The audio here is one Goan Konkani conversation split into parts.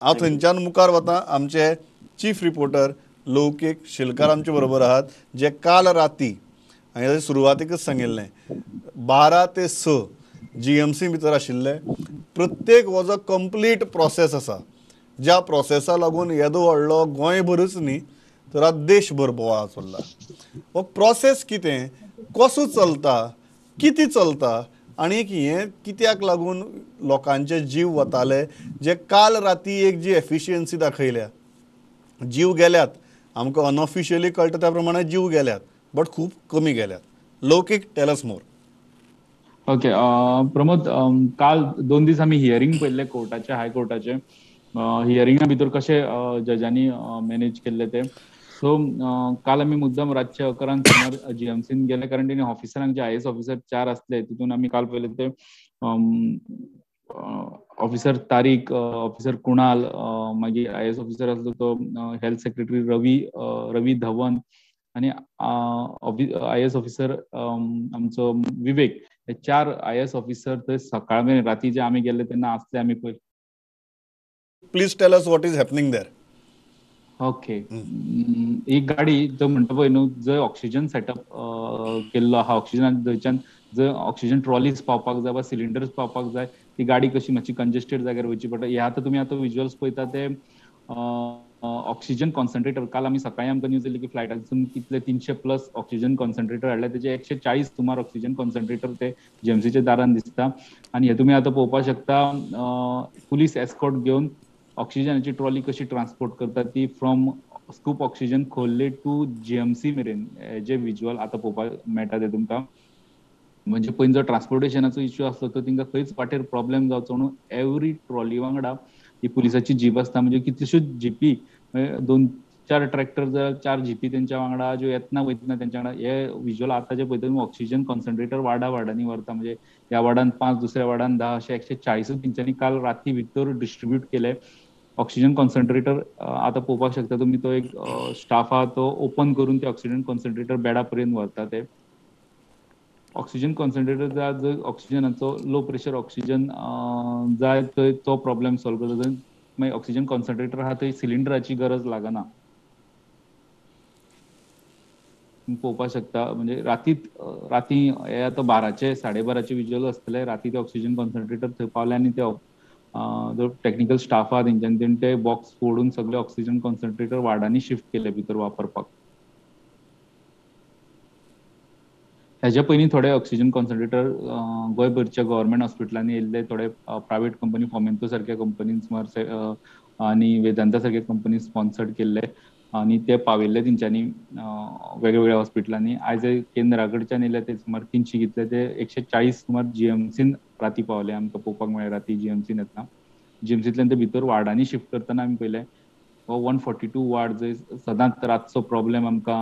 हांव थंयच्यान मुखार वता. आमचे चीफ रिपोर्टर लौकीक शिलकार आमचे बरोबर आहात, जे काल राती हांवें सुरवातीकच सांगिल्लें 12 ते 6 GMC भितर आशिल्ले. प्रत्येक हो जो कंप्लीट प्रोसेस आसा, ज्या प्रोसेसा लागून येदो व्हडलो गोंयभरूच न्ही तर आज देशभर बोवाळ चल्ला. हो प्रोसेस कितें, कसो चलता, कितें चलता आनी हें कित्याक लागून लोकांचे जीव वताले, जे काल राती एक जी एफिशियन्सी दाखयल्या, जीव गेल्यात, आमकां अनऑफिशियली कळटा त्या प्रमाणे जीव गेल्यात, बट खूब कमी गेल्यात. Laukik, tell us more. Okay Pramod, काल 2 दीस आमी हियरींग पळयल्ले कोर्टाचे, हायकोर्टाचे. हियरिंगा भितर कशें जजांनी मॅनेज केल्ले ते. सो काल आमी मुद्दम रातचे 11 सुमार GMCन गेले, कारण तेणी ऑफिसरांक जे IAS officer 4 आसले तितून आमी काल पळयले ते ऑफिसर तारीक, ऑफिसर कुणाल, मागीर IAS officer आसलो तो हेल्थ सेक्रेटरी रवी धवन आनी IAS officer आमचो विवेक. हे 4 IAS officer थंय सकाळ मेरेन, राती जे आमी गेल्ले तेन्ना आसले आमी पळय. Please tell us what is happening there. Okay, एक गाडी जो म्हणटा पळय न्हू, जंय ऑक्सिजन सेटअप केल्लो आहा, ऑक्सिजन थंयच्यान जंय ऑक्सिजन ट्रॉलीज पावपाक जाय वा सिलिंडर्स पावपाक जाय, ती गाडी कशी मातशी कंजेस्टेड जाग्यार वयची पडटा. हे आतां तुमी आतां विज्युअल्स पळयता ते ऑक्सिजन कॉन्सन्ट्रेटर. काल आमी सकाळी आमकां न्यूज येयली की फ्लायटासून कितले 300+ ऑक्सिजन कॉन्सन्ट्रेटर हाडले, तेजे 140 सुमार ऑक्सिजन कॉन्सन्ट्रेटर ते GMCच्या दारान दिसता. आनी हे तुमी आतां पळोवपाक शकता पुलीस एस्कॉर्ट घेवन ऑक्सिजनाची ट्रॉली कशी ट्रान्सपोर्ट करता ती from scoop oxygen Khorlim to GMC मेरेन. जे विज्युअल आतां पळोवपाक मेळटा ते तुमकां. म्हणजे पयलीं जो ट्रान्सपोर्टेशनाचो इश्यू आसलो तो तांकां खंयच वाटेर प्रॉब्लेम जावचो म्हणून एवरी ट्रॉली वांगडा ही पुलिसाची जीप आसता. म्हणजे कितल्योश्योच जिपी, 2-4 ट्रॅक्टर जाल्यार 4 जिपी तेंच्या वांगडा ज्यो येतना वयतना तेंच्या वांगडा. हे विज्युअल आतां जे पळयता तुमी ऑक्सिजन कॉन्सन्ट्रेटर वाडा वाडांनी व्हरता, म्हणजे ह्या वार्डान 5, दुसऱ्या वार्डान 10, अशे 140 तेंच्यांनी काल राती भितर डिस्ट्रिब्यूट केले. ऑक्सिजन कॉन्सन्ट्रेटर आतां पळोवपाक शकता तुमी, तो एक स्टाफ आहा तो ओपन करून ते ऑक्सिजन कॉन्सन्ट्रेटर बेडा पर्यंत व्हरता. ते ऑक्सिजन कॉन्सन्ट्रेटर जाय जंय ऑक्सिजनाचो लो प्रेशर ऑक्सिजन जाय थंय तो प्रॉब्लेम सॉल्व करता. थंय मागीर ऑक्सिजन कॉन्सन्ट्रेटर आहा थंय सिलिंडराची गरज लागना. पळोवपाक शकता म्हणजे राती हे आतां 12चे 12:30 विज्युअल आसतले. राती ते ऑक्सिजन कॉन्सन्ट्रेटर थंय पावले आनी ते जो टेक्निकल स्टाफ आहा तेंच्यांनी तेणी ते बॉक्स फोडून सगळे ऑक्सिजन कॉन्सन्ट्रेटर वार्डांनी शिफ्ट केले भितर वापरपाक. हेज्या पयलीं थोडे ऑक्सिजन कॉन्सन्ट्रेटर गोंयभरच्या गव्हर्मेंट हॉस्पिटलांनी येयल्ले, थोडे प्रायवेट कंपनी फॉमेंतो सारक्या कंपनीन सुमार आनी वेदांता सारक्या कंपनी स्पॉन्सर्ड केल्ले आनी ते पावयल्ले तेंच्यांनी वेगवेगळ्या हॉस्पिटलांनी. आयज केंद्रा कडच्यान येयले ते सुमार 300 घेतले, ते 140 सुमार GMCन राती पावले. आमकां पळोवपाक मेळ्ळे राती GMCन येतना. GMCंतल्यान ते भितर वार्डांनी शिफ्ट करतना आमी पळयलें. हो 142 वार्ड जंय सदांच रातचो प्रॉब्लेम आमकां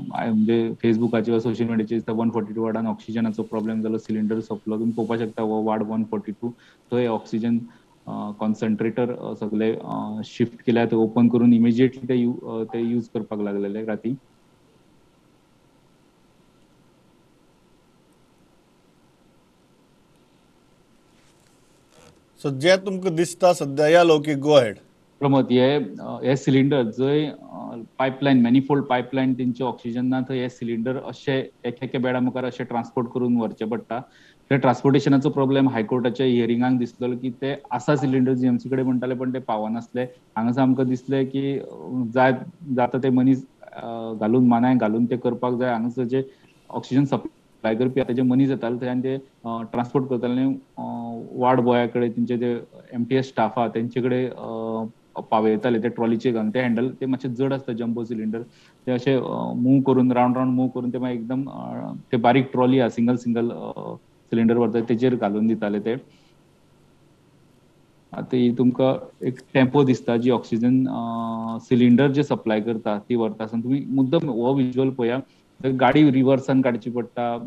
म्हणजे फेसबुकाचेर वा सोशल मिडियाचेर दिसता, 142 वार्डान ऑक्सिजनाचो प्रॉब्लेम जालो, सिलिंडर सोंपलो. तुमी पळोवपाक शकता हो वार्ड 142, थंय ऑक्सिजन कॉन्सन्ट्रेटर सगळे शिफ्ट केल्या, ते ओपन करून इमिजिएटली ते यूज करपाक लागलेले राती. सो जे तुमकां दिसता सद्या या लौकीक, गो अहेड प्रमोद. हे सिलिंडर जंय पायपलायन, मॅनिफोल्ड पायपलायन तेंचे ऑक्सिजन ना थंय हे सिलिंडर अशे एक एके बेडा मुखार अशे ट्रान्सपोर्ट करून व्हरचे पडटा. ते ट्रान्सपोर्टेशनाचो प्रॉब्लेम हायकोर्टाच्या हियरिंगाक दिसलो की ते आसा सिलिंडर GMC कडेन म्हणटाले पण ते पावनासले. हांगासर आमकां दिसलें की जाय जाता ते मनीस घालून, मानाय घालून ते करपाक जाय. हांगासर जे ऑक्सिजन सप्लाय करपी आतां जे मनीस येताले थंय आनी ते ट्रान्सपोर्ट करताले आनी वार्ड बॉया कडेन, तेंचे जे MTS staff आहा तेंचे कडेन पावयताले. ते ट्रॉलीचे घालून ते हँडल ते मातशे जड आसता जम्बो सिलिंडर, ते अशे मूव करून रावंड रावंड मूव करून ते मागीर एकदम ते बारीक ट्रॉली आहा सिंगल सिंगल सिलिंडर व्हरता तेजेर घालून दिताले ते. आतां ही तुमकां एक टेम्पो दिसता जी ऑक्सिजन सिलिंडर जे सप्लाय करता ती व्हरता आसतना तुमी मुद्दम हो विज्युअल पळया. गाडी रिवर्सान काडची पडटा,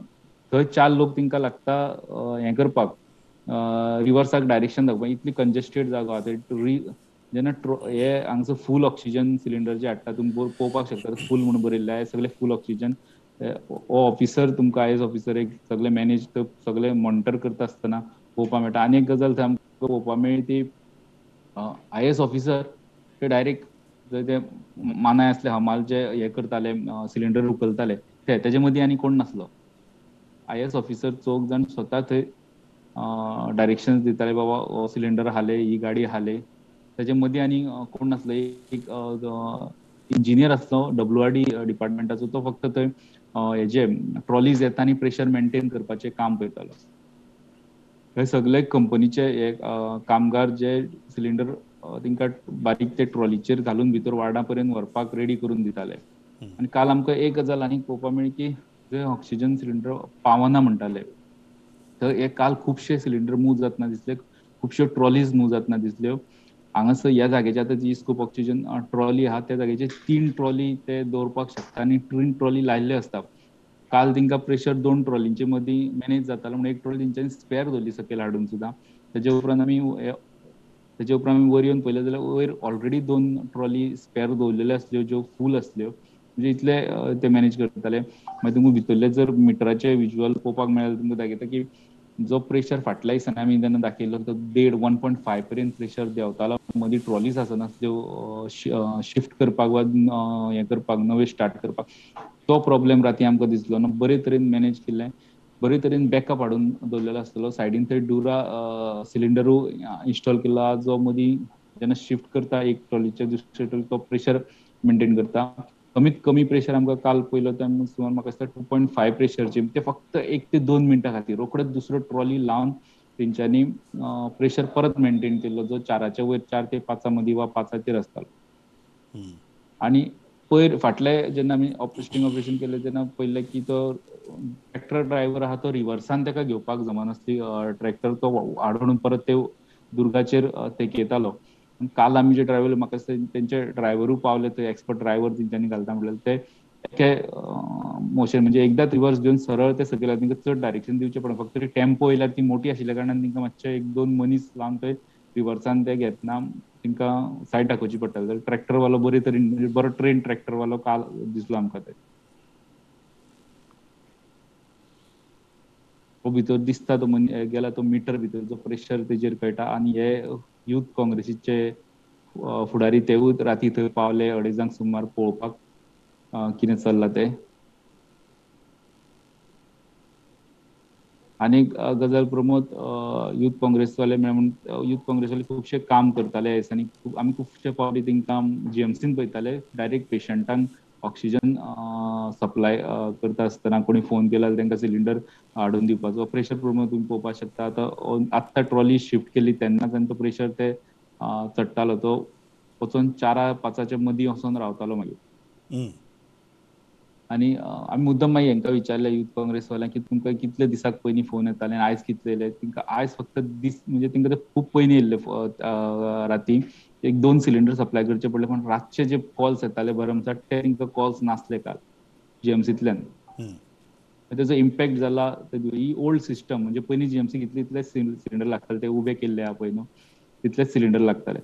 थंय 4 लोक तांकां लागता हें करपाक, रिवर्साक डायरेक्शन दाखोवपाक. इतली कंजेस्टेड जागो आहा. जेन्ना हे हांगसर फूल ऑक्सिजन सिलिंडर जे हाडटा तुमी पळोवपाक शकता, फूल म्हणून बरयल्ले आहे सगळे फूल ऑक्सिजन. हो ऑफिसर तुमकां IAS officer एक सगळे मॅनेज सगळे मॉनिटर करता आसतना पळोवपाक मेळटा. आनी एक गजाल थंय आमकां पळोवपाक मेळ्ळी ती IAS officer ते डायरेक्ट जंय ते मानाय आसले हमाल जे हे करताले सिलिंडर उखलताले ते तेजे मदीं आनी कोण नासलो. IAS officer चौग जाण स्वता थंय डायरेक्शन्स दिताले, बाबा हो सिलिंडर हाले, ही गाडी हाले. तेजे मदीं आनी कोण नासलो. एक इंजिनियर आसलो WRD डिपार्टमेंटाचो, तो फक्त थंय हेजे ट्रॉलीज येता आनी प्रेशर मेंटेन करपाचें काम पळयतालो. हे सगळे कंपनीचे हे कामगार जे सिलिंडर तांकां बारीक ते ट्रॉलीचेर घालून भितर वार्डा पर्यंत व्हरपाक रेडी करून दिताले. आनी काल आमकां एक गजाल आनीक पळोवपाक मेळ्ळी की जे ऑक्सिजन सिलिंडर पावना म्हणटाले, तर हे काल खुबशे सिलिंडर मूव जातना दिसले, खुबश्यो ट्रॉलीज मूव जातना दिसल्यो. हांगासर ह्या जाग्याचे आतां जी स्कोप ऑक्सिजन ट्रॉली आहा त्या जाग्याचे 3 ट्रॉली ते दवरपाक शकता आनी 3 ट्रॉली लायिल्ल्यो आसता. काल तांकां प्रेशर 2 ट्रॉलींचे मदीं मॅनेज जातालो म्हणून एक ट्रॉली तेंच्यांनी स्पेर दवरली सकयल हाडून सुद्दां. तेजे उपरांत आमी वयर येवन पळयलें जाल्यार वयर ऑलरेडी 2 ट्रॉली स्पेर दवरलेल्यो आसल्यो ज्यो फूल आसल्यो. म्हणजे इतले ते मॅनेज करताले. मागीर तुमकां भितरले जर मिटराचे विज्युअल पळोवपाक मेळ्ळें तुमकां दाखयता की जो प्रेशर फाटल्या दिसांनी आमी जेन्ना दाखयल्लो तो 1.5 1.5 पर्यंत प्रेशर देंवतालो. मदीं ट्रॉलीज आसनासल्यो शिफ्ट करपाक वा हें करपाक, नवे स्टार्ट करपाक, तो प्रॉब्लेम राती आमकां दिसलो ना. बरे तरेन मॅनेज केल्लें, बरे तरेन बॅकअप हाडून दवरलेलो आसतलो. सायडीन थंय डुरा सिलिंडरूय इन्स्टॉल केला जो मदीं जेन्ना शिफ्ट करता एक ट्रॉलीचे दुसरे ट्रॉली तो प्रेशर मेंटेन करता. कमीत कमी प्रेशर आमकां काल पयलो तेन्ना सुमार म्हाका दिसता 2.5 प्रेशरचे, ते फक्त 1 ते 2 मिनटां खातीर रोखडेच दुसरो ट्रॉली लावन तेंच्यांनी प्रेशर परत मेंटेन केल्लो जो 4 वयर 4 ते 5 मदीं वा 5 आसतालो. आनी पयर फाटले जेन्ना आमी ऑपरेशन ऑपरेशन केलें तेन्ना पळयलें की तो ट्रॅक्टर ड्रायव्हर आहा तो रिवर्सान ताका घेवपाक जमनासली, ट्रॅक्टर तो हाडून परत ते दुर्गाचेर तेकयतालो. काल आमी जे ड्रायव्हर म्हाका दिसता तेंचे ड्रायव्हरूय पावले थंय, एक्सपर्ट ड्रायव्हर तेंच्यांनी घालता म्हटल्यार ते एके मोशन म्हणजे एकदांच रिवर्स घेवन सरळ ते सकयल तांकां चड डायरेक्शन दिवचें पडना. फक्त टेम्पो येयल्यार ती मोठी आशिल्ल्या कारणान तांकां मातशे 1-2 मनीस लावन थंय रिवर्सान ते घेतना तांकां सायड दाखोवची पडटाली. जाल्यार ट्रॅक्टरवालो बरे तरेन म्हणजे बरो ट्रेन ट्रॅक्टरवालो काल दिसलो आमकां. ते हो भितर दिसता तो गेला तो मिटर भितर जो प्रेशर तेजेर कळटा. आनी हे युथ काँग्रेसीचे फुडारी तेवूय राती थंय पावले 2:30 सुमार पळोवपाक कितें चल्लां तें. आनी एक गजाल प्रमोद, युथ काँग्रेसवाले म्हूण युथ काँग्रेसवाले खुबशे काम करताले ह्या दिसांनी. आमी खुबशे फावटी तांकां GMCन पळयताले डायरेक्ट पेशंटांक ऑक्सिजन सप्लाय करता आसतना कोणी फोन केला तांकां सिलिंडर हाडून दिवपाचो. प्रेशर प्रमोद तुमी पळोवपाक शकता. आतां आत्तां ट्रॉली शिफ्ट केली तेन्ना तांचो प्रेशर ते चडटालो, तो वचोन 4-5 मदीं वचोन रावतालो मागीर. आनी आमी मुद्दम मागीर हांकां विचारलें युथ काँग्रेसवाल्यांक की तुमकां कितले दिसाक पयलीं फोन येताले आनी आयज कितले येयले. तांकां आयज फक्त दीस म्हणजे तांकां ते खूब पयलीं येयल्ले राती 1-2 सिलिंडर सप्लाय करचे पडले, पण रातचे जे कॉल्स येताले भरमसाठ ते तांकां कॉल्स नासले काल GMCंतल्यान. तेजो इम्पॅक्ट जाला. ही ओल्ड सिस्टम म्हणजे पयलीं GMC कितले इतले सिलिंडर लागताले ते उबे केल्ले आहा पळय न्हू तितलेच सिलिंडर लागताले.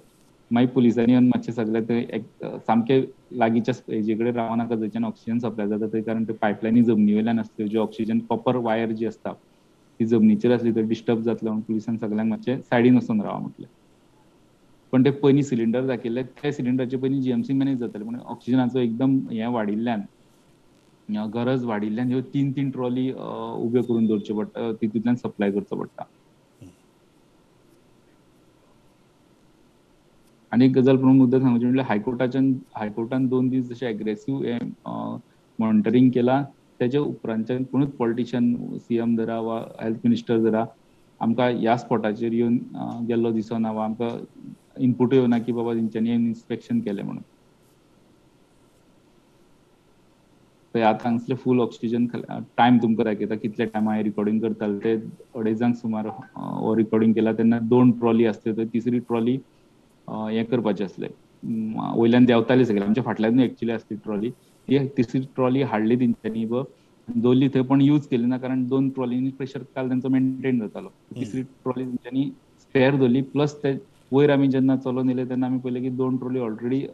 मागीर पुलिसांनी येवन मातशें सगळें ते सामके लागींच्या हेजे कडेन रावनाका जंयच्यान ऑक्सिजन सप्लाय जाता थंय, कारण ते पायपलायनी जमनी वयल्यान आसल्यो, ज्यो ऑक्सिजन कॉपर वायर जी आसता ती जमनीचेर आसली तर डिस्टर्ब जातलें म्हणून पुलिसान सगळ्यांक मातशें सायडीन वचोन रावा म्हटलें. पण ते पयलीं सिलिंडर दाखयल्ले ते सिलिंडराचे पयलीं GMC manage जाताले, पूण ऑक्सिजनाचो एकदम हें वाडिल्ल्यान गरज वाडिल्ल्यान ह्यो 3-3 ट्रॉली उब्यो करून दवरच्यो पडटा, तितूंतल्यान सप्लाय करचो पडटा. आनी एक गजाल म्हणून मुद्दो सांगचे म्हणल्यार हायकोर्टान 2 दीस जशें एग्रेसीव हें मॉनिटरींग केलां तेजे उपरांतच्यान कोणूच पॉलिटिशियन CM धरा वा हेल्थ मिनिस्टर धरा आमकां ह्या स्पॉटाचेर येवन गेल्लो दिसना वा आमकां इनपुटूय येवना की बाबा तेंच्यांनी येवन इन्स्पेक्शन केलें म्हणून. आतां हांगसले फूल ऑक्सिजन टायम तुमकां दाखयता कितले टायम हांवें रिकॉर्डिंग करताले ते 2:30 सुमार हो रिकॉर्डिंग केला तेन्ना 2 ट्रॉली आसल्यो, तर तिसरी ट्रॉली हें करपाचें आसलें वयल्यान देंवताली सगळे आमच्या फाटल्यान एक्चुअली आसली ट्रॉली, ती तिसरी ट्रॉली हाडली तेंच्यांनी दवरली थंय, पण यूज केली ना कारण 2 ट्रॉलींनी प्रेशर काल तेंचो मेंटेन जातालो. तिसरी ट्रॉली तेंच्यांनी स्पेर दवरली, प्लस ते वयर आमी जेन्ना चलोवन येयले तेन्ना आमी पळयलें की 2 ट्रॉली ऑलरेडी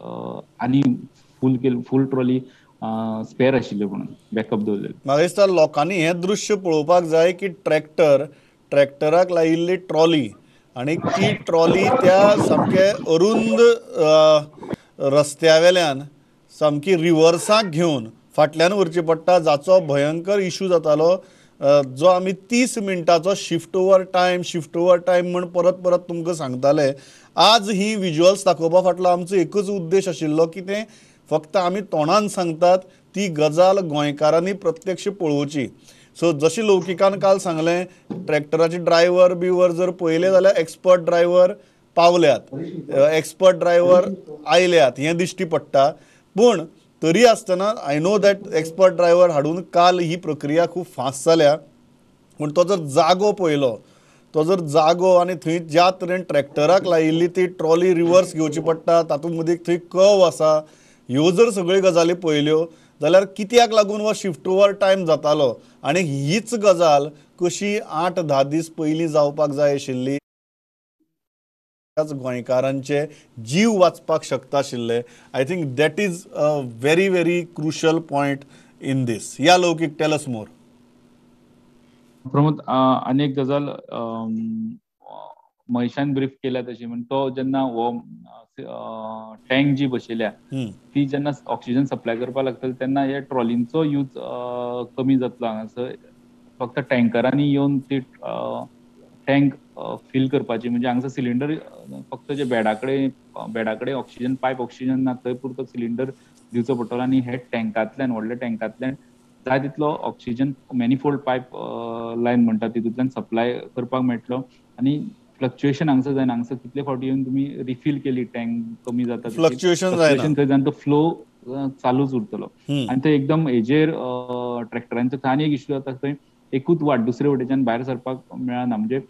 आनी फूल केली, फूल ट्रॉली स्पेर आशिल्ल्यो म्हणून बॅकअप दवरलेले. म्हाका दिसता लोकांनी हें दृश्य पळोवपाक जाय की ट्रॅक्टराक लायिल्ली ट्रॉली आनी ती ट्रॉली त्या सामके अरुंद रस्त्या वेल्यान सामकी रिवर्साक घेवन फाटल्यान व्हरची पडटा, जाचो भयंकर इशू जातालो, जो आमी 30 मिनटाचो शिफ्ट ओवर टायम म्हण परत परत तुमकां सांगताले. आज ही विज्युअल्स दाखोवपा फाटलो आमचो एकूच उद्देश आशिल्लो की तें फक्त आमी तोंडान सांगतात ती गजाल गोंयकारांनी प्रत्यक्ष पळोवची. सो जशी लौकिकान काल सांगलें, ट्रॅक्टराचे ड्रायव्हर बिवर जर पळयले जाल्यार एक्सपर्ट ड्रायव्हर पावल्यात, एक्सपर्ट ड्रायव्हर आयल्यात हें दिश्टी पडटा. पूण तरी आसतना I know that expert driver हाडून काल ही प्रक्रिया खूब फास्ट जाल्या, पूण तो जर जागो पळयलो, तो जर जागो आनी थंय ज्या तरेन ट्रॅक्टराक लायिल्ली ती ट्रॉली रिवर्स घेवची पडटा, तातूंत मदीं थंय कर्व आसा, ह्यो जर सगळ्यो गजाली पळयल्यो जाल्यार कित्याक लागून हो शिफ्ट ओवर टायम जातालो आनी हीच गजाल कशी 8-10 दीस पयलीं जावपाक जाय आशिल्ली, गोंयकारांचे जीव वाचपाक शकता आशिल्ले. I think that is a very very crucial point in this. या लौकीक, टेल अस मोर. प्रमोद, आनी एक गजाल महेशान ब्रीफ केल्या तशी, म्हण तो जेन्ना हो टँक जी बसयल्या ती जेन्ना ऑक्सिजन सप्लाय करपाक लागतली तेन्ना ह्या ट्रॉलींचो यूज कमी जातलो. हांगासर फक्त टँकरांनी येवन ती टँक फील करपाची, म्हणजे हांगासर सिलिंडर फक्त जे बेडा कडेन ऑक्सिजन पायप ऑक्सिजन ना थंय पुरतो सिलिंडर दिवचो पडटलो आनी हे टँकांतल्यान, व्हडल्या टँकांतल्यान जाय तितलो ऑक्सिजन मॅनिफोल्ड पायप लायन म्हणटा तितूंतल्यान सप्लाय करपाक मेळटलो. आनी फ्लक्च्युएशन हांगसर जायना, हांगसर कितले फावटी येवन तुमी रिफील केली टँक कमी जाता, फ्लक्च्युएशन थंय जावन तो फ्लो चालूच उरतलो. आनी थंय एकदम हेजेर ट्रॅक्टरांचो थंय आनी एक इश्यू जाता, थंय एकूच वाट दुसरे वटेच्यान भायर सरपाक मेळना, म्हणजे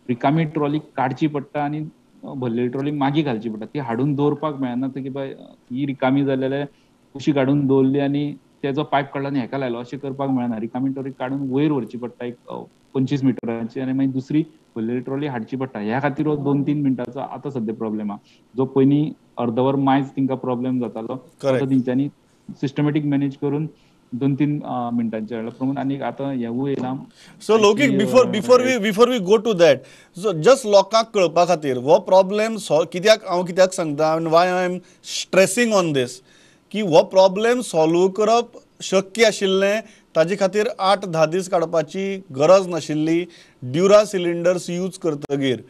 रिकामी ट्रॉली काडची पडटा आनी भरलेली ट्रॉली मागीर घालची पडटा, ती हाडून दवरपाक मेळना. की बाय ही रिकामी जालेले कुशी काडून दवरली आनी तेजो पायप काडलो आनी हेका लायलो अशें करपाक मेळना. रिकामी ट्रॉली काडून वयर व्हरची पडटा एक 25 मिटरांची आनी मागीर दुसरी भरलेली ट्रॉली हाडची पडटा. ह्या खातीर हो 2-3 मिनटांचो आतां सद्या प्रॉब्लेम आहा, जो पयलीं अर्दवर मायज तिंका प्रॉब्लेम जातालो, आतां तेंच्यांनी सिस्टमॅटीक मॅनेज करून 2-3 मिनटांचे हाडला प्रमाण. आनी आतां हेवूय येयला. So Laukik, before we go to that, so just लोकांक कळपा खातीर हो प्रॉब्लेम कित्याक हांव कित्याक सांगता आनी why I am stressing on this, की हो प्रॉब्लेम सॉल्व करप शक्य आशिल्लें, ताजे खातीर 8-10 दीस काडपाची गरज नाशिल्ली. ड्युरा सिलिंडर्स यूज करतगीर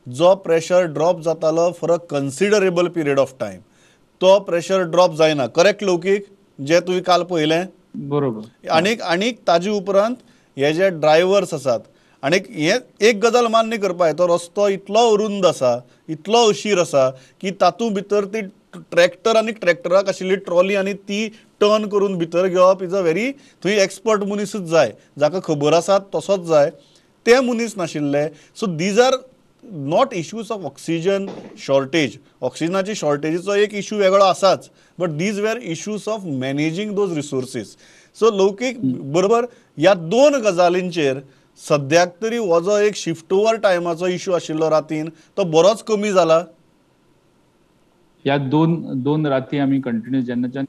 जो प्रेशर ड्रॉप जातालो for a considerable period of time, तो प्रेशर ड्रॉप जायना. करेक्ट लौकीक, जे तुवें काल पळयलें? बरोबर. आनीक आनीक ताजे उपरांत हे जे ड्रायव्हर्स आसात, आनीक हे एक गजाल मान्य करपाक, तो रस्तो इतलो अरुंद आसा, इतलो अशीर आसा की तातूंत भितर ती ट्रॅक्टर आनी ट्रॅक्टराक आशिल्ली ट्रॉली आनी ती टर्न करून भितर घेवप is a very, थंय एक्सपर्ट मनीसूच जाय, जाका खबर आसा तसोच जाय, ते मनीस नाशिल्ले. So these are not issues of oxygen shortage, ऑक्सिजनाची शॉर्टेजीचो एक इशू वेगळो आसाच, but these were issues of managing those resources. So लौकीक बरोबर, ह्या दोन गजालींचेर सद्याक तरी हो जो एक शिफ्ट ओवर टायमाचो इशू आशिल्लो रातीन तो बरोच कमी जाला. ह्या दोन राती आमी कंटिन्यू जेन्नाच्यान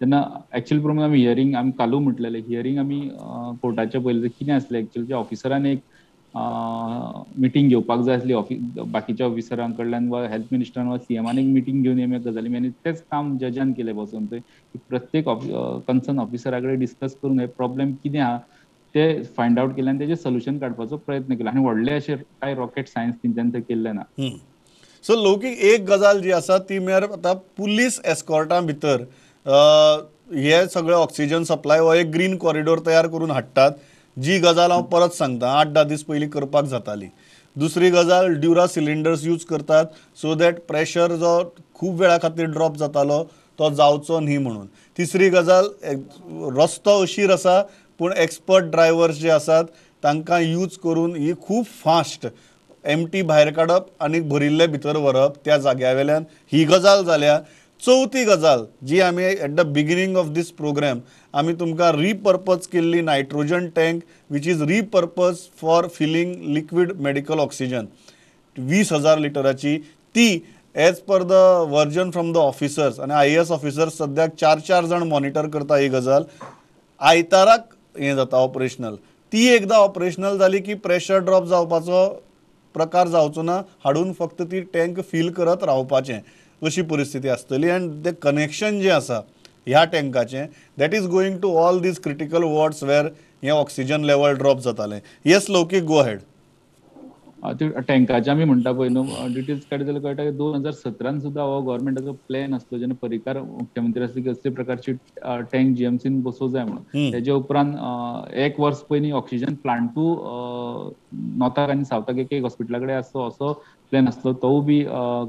तेन्ना एक्चुअल प्रमाण आमी हियरींग आमी कालू म्हटलेलें, हियरींग आमी कोर्टाच्या पयलीं कितें आसलें एक्चुअली ऑफिसरान एक मिटींग घेवपाक जाय आसली बाकीच्या ऑफिसरां कडल्यान वा हेल्थ मिनिस्टरान वा सीएमान एक मिटींग घेवन हे गजाली, आनी तेंच काम जजान केलें बसून थंय की प्रत्येक कन्सर्न ऑफिसरा कडेन डिस्कस करून हे प्रॉब्लेम कितें आहा ते फायंड आवट केले आनी तेजें सोल्युशन काडपाचो प्रयत्न केलो. आनी व्हडले अशें कांय रॉकेट सायन्स तेंच्यांनी थंय केल्लें ना. सो लौकीक एक गजाल जी आसा ती म्हळ्यार आतां पुलीस एस्कॉर्टां भितर हे सगळे ऑक्सिजन सप्लाय हो एक ग्रीन कॉरिडोर तयार करून हाडटात, जी गजाल हांव परत सांगता 8-10 दीस पयलीं करपाक जाताली. दुसरी गजाल, ड्युरा सिलिंडर्स यूज करतात सो that pressure जो खूब वेळा खातीर ड्रॉप जातालो तो जावचो न्ही म्हणून. तिसरी गजाल, रस्तो अशीर आसा पूण एक्सपर्ट ड्रायव्हर्स जे आसात तांकां यूज करून ही खूब फास्ट एमटी भायर काडप आनी भरिल्ले भितर व्हरप त्या जाग्या वेल्यान ही गजाल जाल्या. चवथी गजाल जी आमी at the beginning of this programme आमी तुमकां रिपर्पज केल्ली nitrogen tank which is repurpose for filling liquid medical oxygen 20,000 लिटराची, ती as per the version from the officers आनी IAS officers सद्याक 4-4 जाण मॉनिटर करता ही गजाल. आयताराक हें जाता ऑपरेशनल, ती एकदां ऑपरेशनल जाली की प्रेशर ड्रॉप जावपाचो प्रकार जावचो ना, हाडून फक्त ती टँक फील करत रावपाचें अशी परिस्थिती आसतली. अँड ते कनेक्शन जें आसा ह्या टँकाचें that is going to all these critical wards where हें ऑक्सिजन लेवल ड्रॉप जातालें. Yes Laukik, go ahead. टँकाचे आमी म्हणटा पळय न्हू, डिटेल्स काडले जाल्यार कळटा की 2017 सुद्दां हो गव्हर्मेंटाचो प्लॅन आसलो जेन्ना पर्रीकार मुख्यमंत्री आसले की असले प्रकारची टँक जीएमसीन बसोवंक जाय म्हणून. तेजे उपरांत एक वर्स पयलीं ऑक्सिजन प्लांटू नॉर्थाक आनी सावथाक एक एक हॉस्पिटला कडेन आसचो असो प्लॅन आसलो, तोवूय बी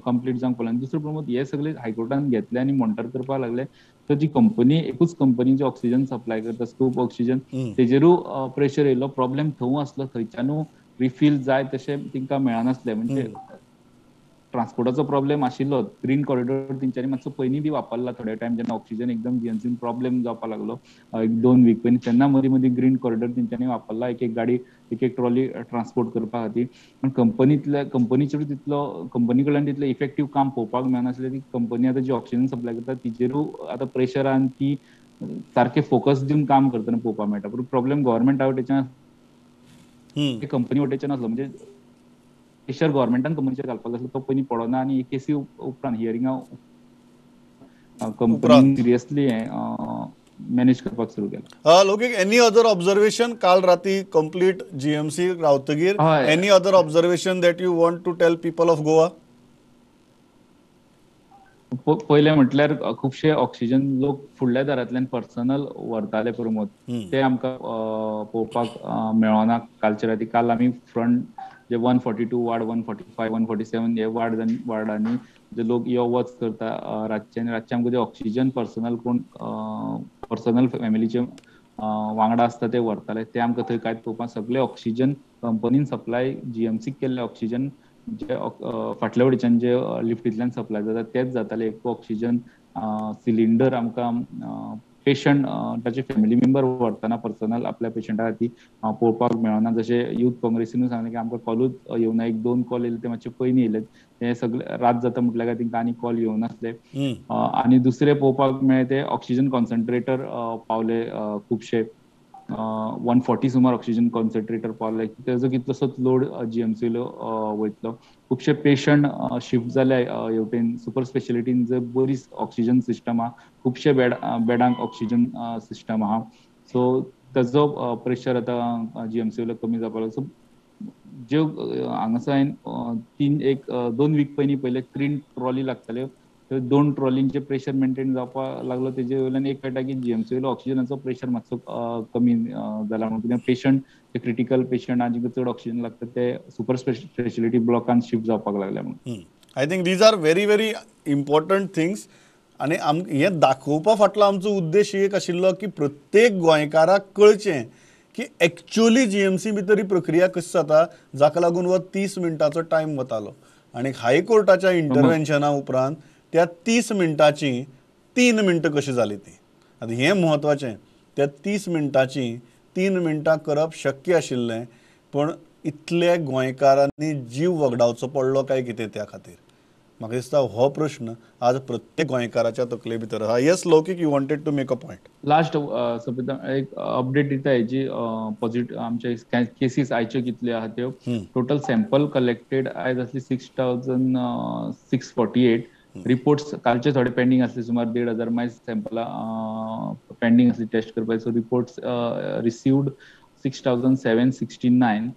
कंप्लीट जावंक पडलो. आनी दुसरो प्रमोद, हे सगळे हायकोर्टान घेतले आनी मॉनिटर करपाक लागले तर जी कंपनी, एकूच कंपनी जी ऑक्सिजन सप्लाय करता स्कूप ऑक्सिजन, तेजेरूय प्रेशर येयलो, प्रॉब्लेम थंय आसलो, थंयच्यानूय रिफील जाय तशें तांकां मेळनासलें. म्हणजे ट्रान्सपोर्टाचो प्रॉब्लेम आशिल्लो, ग्रीन कॉरिडोर तेंच्यांनी मातसो पयलीं बी वापरला थोडे टायम जेन्ना ऑक्सिजन एकदम जीएमसीन प्रॉब्लेम जावपाक लागलो 1-2 वीक पयलीं, तेन्ना मदीं मदीं ग्रीन कॉरिडोर तेंच्यांनी वापरला एक एक गाडी एक एक ट्रॉली ट्रान्सपोर्ट करपा खातीर. पण कंपनीचेर तितलो कंपनी कडल्यान तितलें इफेक्टीव काम पळोवपाक मेळनासलें. ती कंपनी आतां जी ऑक्सिजन सप्लाय करता तिचेरूय आतां प्रेशर आनी ती सारकें फोकस दिवन काम करतना पळोवपाक मेळटा. पूण प्रॉब्लेम गव्हर्मेंटा वटेच्यान कंपनी वटेच्यान आसलो, म्हणजे प्रेशर गव्हर्मेंटान कंपनीचेर घालपाक आसलो तो पयलीं पडना. आनी केसी उपरांत हियरिंगा कंपनी सिरियसली मॅनेज करपाक सुरू केलां. लोकीक एनी अदर ऑब्जर्वेशन काल राती कंप्लीट जीएमसी रावतगीर, any other observation that you want to tell people of Goa? पयलें म्हटल्यार खुबशे ऑक्सिजन लोक फुडल्या दारांतल्यान पर्सनल व्हरताले प्रमोद, ते आमकां पळोवपाक मेळना कालचे राती. काल आमी फ्रंट जे 142 वार्ड, 145, 147 हे वार्डांनी जे लोक यो वच करता रातचे, आनी रातचे आमकां जे ऑक्सिजन पर्सनल कोण पर्सनल फॅमिलीचे वांगडा आसता ते व्हरताले, ते आमकां थंय कांयच पळोवपाक. सगळे ऑक्सिजन कंपनीन सप्लाय जीएमसीक केल्ले ऑक्सिजन जे फाटल्या वटेच्यान जे लिफ्टींतल्यान सप्लाय जाता तेच जाताले. एक ऑक्सिजन सिलिंडर आमकां पेशंट ताचे फॅमिली मेंबर व्हरतना पर्सनल आपल्या पेशंटा खातीर पळोवपाक मेळना. जशें युथ काँग्रेसीनूय सांगलें की आमकां कॉलूच येवना, 1-2 कॉल येयले ते मातशे पयलीं येयले, ते सगळे रात जाता म्हटल्यार काय तांकां आनी कॉल येवनासले. आनी दुसरें पळोवपाक मेळ्ळें ते ऑक्सिजन कॉन्सन्ट्रेटर पावले खुबशे, 140 सुमार ऑक्सिजन कॉन्सन्ट्रेटर पावले, तेजो कितलोसोच लोड जीएमसीलो वयतलो. खुबशे पेशंट शिफ्ट जाले हेवटेन सुपर स्पेशलिटीन, जर बरी ऑक्सिजन सिस्टम आहा, खुबशे बेडांक ऑक्सिजन सिस्टम आहा, सो तेजो प्रेशर आतां जीएमसी वयलो कमी जावपाक लागलो. सो ज्यो हांगासर हांवें 2 वीक पयलीं पयले 3 ट्रॉली लागताल्यो, त्यो 2 ट्रॉलींचे प्रेशर मेंटेन जावपाक लागलो. तेजे वयल्यान एक कळटा की जीएमसी वयलो ऑक्सिजनाचो प्रेशर मातसो कमी जाला म्हणून. कित्याक पेशंट ते क्रिटिकल पेशंट आनी जेंकां चड ऑक्सिजन लागता ते सुपर स्पेशलिटी ब्लॉकान शिफ्ट जावपाक लागले म्हणून. I think these are very very important things. आनी हें दाखोवपा फाटलो आमचो उद्देश एक आशिल्लो की प्रत्येक गोंयकाराक कळचें की एक्चुअली जीएमसी भितर ही प्रक्रिया कशी जाता, जाका लागून हो 30 मिनटांचो टायम वतालो. आनी हायकोर्टाच्या इंटरवेन्शना उपरांत त्या 30 मिनटांची 3 मिनटां कशी जाली ती, आतां हें म्हत्वाचें. त्या 30 मिनटांची 3 मिनटां करप शक्य आशिल्लें, पूण इतले गोंयकारांनी जीव वगडावचो पडलो काय कितें त्या खातीर, म्हाका दिसता हो प्रश्न आज प्रत्येक गोंयकाराच्या तकले भितर आसा. Yes Laukik, you wanted to make a point. Last Sabita एक अपडेट दिता हेजी पॉझिटिव्ह आमचे केसीस आयच्यो कितल्यो आहा त्यो. टोटल सॅम्पल कलेक्टेड आयज आसली 6,648. रिपोर्ट्स कालचे थोडे पेंडींग आसले, सुमार 1,500 मायज सॅम्पलां पेंडींग आसली टेस्ट करपाक. सो रिपोर्ट्स रिसिव्ड 6,769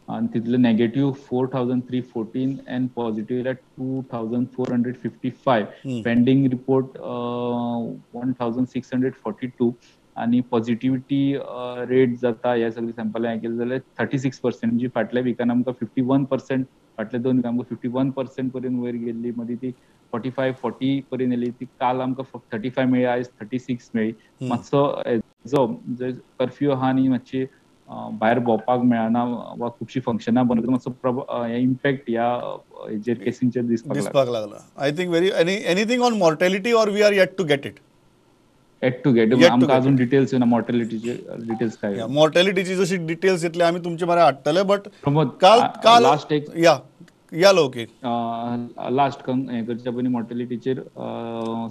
आनी तितले नेगेटीव 4,314 आनी पॉझिटिव्ह येयल्या 2,455. पेंडींग रिपोर्ट 1,642 आनी पॉझिटिव्हिटी रेट जाता ह्या सगळ्या सॅम्पलां हें केलें जाल्यार 36%, म्हणजे फाटल्या विकान आमकां 51%, फाटल्या 2 विकां आमकां 51% पर्यंत वयर गेल्ली, मदीं ती 45-40 पर्यंत येयली, ती काल आमकां 35 मेळ्ळी, आयज 36 मेळ्ळी. मातसो हेजो कर्फ्यू आहा आनी मातशी भायर भोंवपाक मेळना वा खुबशीं फंक्शनां बंद, मातसो इम्पॅक्ट ह्या हेजेर केसींचेर दिसपाक लागला. I think very anything on mortality or we are yet to get it? Yet to get, आमकां अजून डिटेल्स येना मॉर्टेलिटीचे डिटेल्स काय. मॉर्टेलिटीची जशी डिटेल्स येतले आमी तुमचे मरे हाडटले. बट काल काल लास्ट एक या या लोके लास्ट हें करच्या पयलीं मॉर्टेलिटीचेर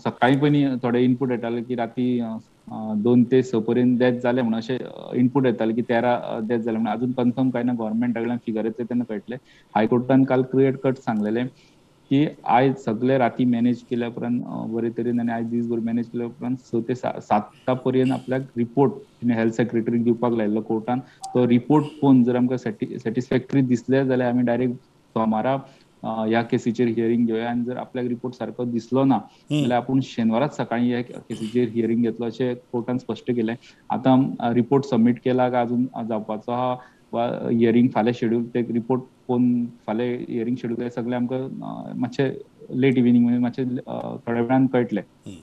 सकाळीं पयलीं थोडे इनपूट येताले की राती 2 ते 6 पर्यंत डेथ जाले म्हणून अशें इनपूट येताले की 13 डेथ जाले म्हणून. अजून कन्फर्म काय ना, गव्हर्मेंटा कडल्यान फिगर येतले तेन्ना कळटलें. हायकोर्टान काल क्लियर कट सांगलेलें की आयज सगळे राती मॅनेज केल्या उपरांत बरे तरेन आनी आयज दीसभर मॅनेज केल्या उपरांत 6 ते 7 पर्यंत आपल्याक रिपोर्ट हेल्थ सेक्रेटरीक दिवपाक लायिल्लो कोर्टान. तो रिपोर्ट पळोवन जर आमकां सॅटिस्फॅक्टरी दिसले जाल्यार आमी डायरेक्ट सोमारा ह्या केसीचेर हियरींग घेवया, आनी जर आपल्याक रिपोर्ट सारको दिसलो ना जाल्यार आपूण शेनवाराच सकाळी ह्या केसीचेर हियरींग घेतलो अशें कोर्टान स्पश्ट केलें. आतां रिपोर्ट सबमीट केला काय अजून जावपाचो आहा वा हियरींग फाल्यां शेड्यूल, ते रिपोर्ट पळोवन फाल्यां हियरींग शेड्यूल सगळें आमकां मातशें लेट इव्हिनींग म्हणजे मातशें थोड्या वेळान कळटलें.